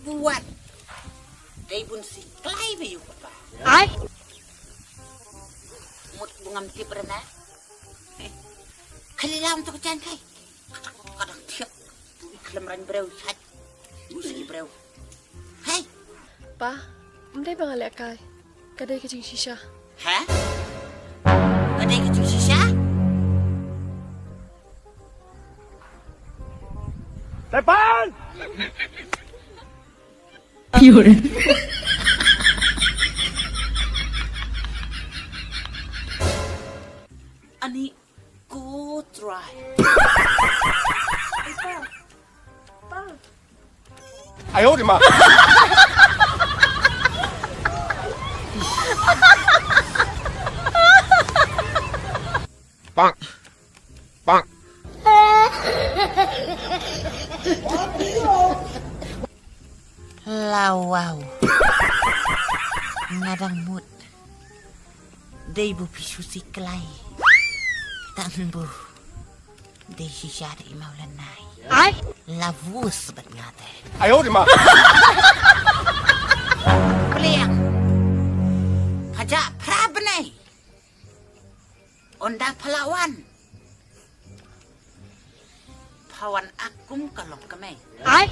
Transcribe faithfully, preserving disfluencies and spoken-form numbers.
Buat. Dei bun si klai ba yu kata. Ai. Mut bungam tip rena. Khali lam tu kacang kai. Kadang tiap. Khlem ran breu chat. Usi breu. Hei. Pa, mdei ba nga leh kai. Ka dei ka jingshisha. Ha? Ka dei ka jingshisha? Tepan! Ani ko try. Ai, oh, di ma. Bang. Bang. Lawau. Nga dang mut. Dei bu phi shu siklai. Tang bu. Dei shisha dei mau lanai. Ai. Lavus bat ngate. Ayo di ma. Pliang. Kaja pra benai. Onda palawan. Pawan akum kalok kemai. Ai.